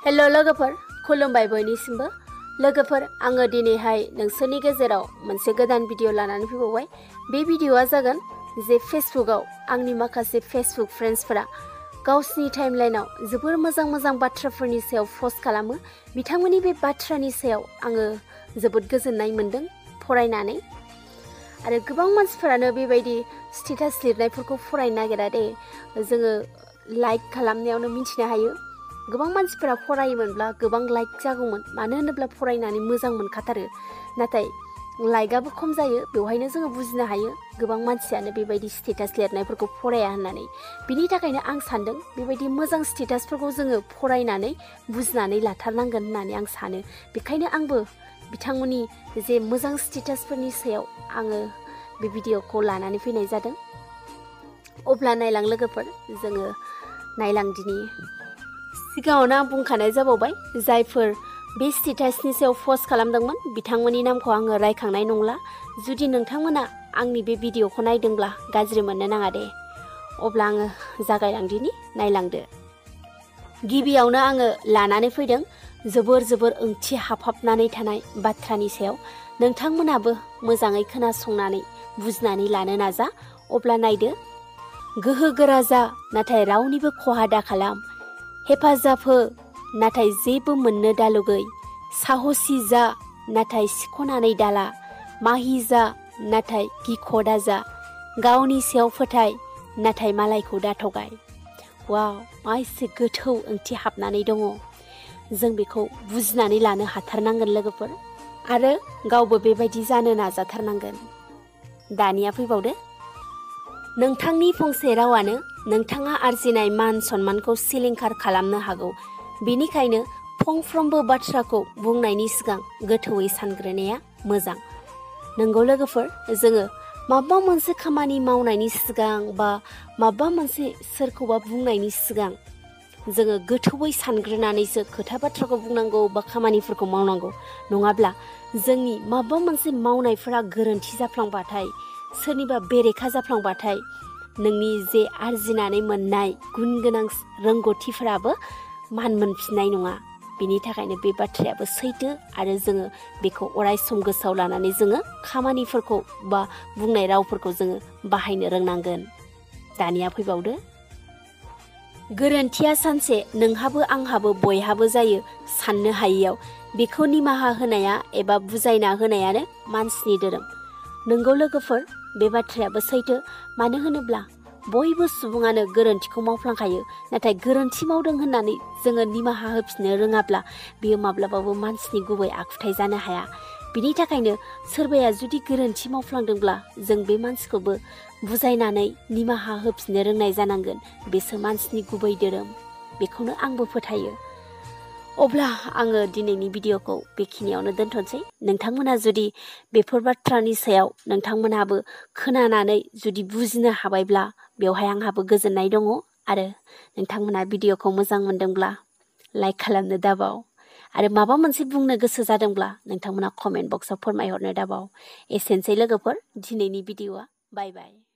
Hello लोगोफोर, खुलुमबाय बयनिसिमबो। लोगोफोर, आङो दिनैहाय नोंसोरनि गेजेराव मोनसे गोदान भिडिअ लानानै फैबावबाय। बे भिडिअआ जागोन जे फेसबुकआव आंनि माखासे फेसबुक फ्रेन्ड्सफोरा गावसिनि टाइमलाइनाव जोबोर मोजां बाथ्राफोरनि सायाव पस्ट खालामो। बिथांमोननि बे बाथ्रानि सायाव आङो जोबोद गोजोननाय मोन्दों फरायनानै। आरो गोबां मानसिफोरानो बेबायदि स्टेटास लिरनायफोरखौ फरायनो नागिरा दे। जोङो लाइक खालामनायावनो मिथिनो हायो। गोबां मानसिफोरा फरायोमोनब्ला गोबां लाइक जागौमोन, मानो होनोब्ला फरायनानै मोजां मोनखाथारो। नाथाय लाइकआबो खम जायो। बेवहायनो जोङो बुजिनो हायो गोबां मानसियानो बेबायदि स्टेटास लिरनायफोरखौ फराया होननानै। बिनि थाखायनो आं सान्दों बेबायदि मोजां स्टेटासफोरखौ जोङो फरायनानै बुजिनानै लाथारनांगोन होननानै आं सानो। बेखायनो आंबो बिथांमोननि जे मोजां स्टेटासफोरनि सायाव आङो बे भिडिअखौ लानानै फैनाय जादों। अब्ला नायलां लोगोफोर, जोङो नायलां दिनि। सिगाङावनो आं बुंखानाय जाबावबाय, जायफोर बे स्टेटासनि सायाव पस्ट खालामदोंमोन बिथांमोननि नामखौ आङो रायखांनाय नंला। जुदि नोंथांमोना आंनि बे भिडिअखौ नायदोंब्ला गाज्रि मोननो नाङा दे। अब्ला आङो जागायलांदिनि, नायलांदो। गिबियावनो आङो लानानै फैदों जोबोर ओंथि हाबहाबनानै थानाय बाथ्रानि सायाव। नोंथांमोनाबो मोजाङै खोनासंनानै बुजिनानै लानो नाजा। अब्ला नायदो। गोहो गोरा जा, नाथाय रावनिबो खहा दा खालाम। हेफाजाब हो, नाथाय जेबो मोननो दालुगै। साहसि जा, नाथाय सिख'नानै दाला। माहि जा, नाथाय गिख' दाजा। गावनि सायाव फोथाय, नाथाय मालायखौ दाथगाय। वाव, मा एसे गोथौ ओंथि हाबनानै दङ। जों बेखौ बुजिनानै लानो हाथारनांगोन लोगोफोर, आरो गावबो बेबायदि जानो नाजाथारनांगोन। दानिया फैबावदो। नोंथांनि फंसे रावानो नोंथाङा आरजिनाय मान सन्मानखौ सिलिंखार खालामनो हागौ। बेनिखायनो फंफ्रोमबो बाथ्राखौ बुंनायनि सिगां गोथौयै सानग्रोनाया मोजां। नंगौ लोगोफोर, जोङो माबा मोनसे खामानि मावनायनि सिगां बा माबा मोनसे सोरखौबा बुंनायनि सिगां जोङो गोथौयै सानग्रोनानैसो खोथा बाथ्राखौ बुंनांगौ बा खामानिफोरखौ मावनांगौ। नङाब्ला जोंनि माबा मोनसे मावनायफोरा गोरोन्थि जाफ्लांबाथाय, सोरनिबा बेरेखा जाफ्लांबाथाय नोंनि जे आरजिनानै मोननाय गुन गोनां रोंगौथिफोराबो मान मोनफिननाय नङा। बिनि थाखायनो बे बाथ्रायाबो सैथो, आरो जोङो बेखौ अरायसम गोसोआव लानानै जोङो खामानिफोरखौ बा बुंनाय रावफोरखौ जोङो बाहायनो रोंनांगोन। दानिया फैबावदो। गोरोन्थिया सानसे नोंहाबो आंहाबो बयहाबो जायो साननो हायैयाव। बेखौ निमाहा होनाया एबा बुजायना होनायानो मानसिनि धोरोम। नंगौ लोगोफोर, बे बाथ्रायाबो सैथो। मानो होनोब्ला बयबो सुबुङानो गोरोन्थिखौ मावफ्लांखायो। नाथाय गोरोन्थि मावदों होननानै जोङो निमाहा होफिननो रोङाब्ला बेयो माब्लाबाबो मानसिनि गुबै आखुथाय जानो हाया। बिनि थाखायनो सोरबाया जुदि गोरोन्थि मावफ्लांदोंब्ला जों बे मानसिखौबो बुजायनानै निमाहा होफिननो रोंनाय जानांगोन। बेसो मानसिनि गुबै धोरोम। बेखौनो आंबो फोथायो। अब्ला आङो दिनैनि भिडिअखौ बेखिनियावनो दोनथ'नोसै। नोंथांमोना जुदि बेफोर बाथ्रानि सायाव नोंथांमोनहाबो खोनानानै जुदि बुजिनो हाबायब्ला बेवहाय आंहाबो गोजोननाय दङ। आरो नोंथांमोना भिडिअखौ मोजां मोनदोंब्ला लाइक खालामनो दाबाव। आरो माबा मोनसे बुंनो गोसो जादोंब्ला नोंथांमोना कमेन्ट बक्सआव फोरमायहरनो दाबाव। एसेनोसै लोगोफोर, दिनैनि भिडिअआ। बाय बाय।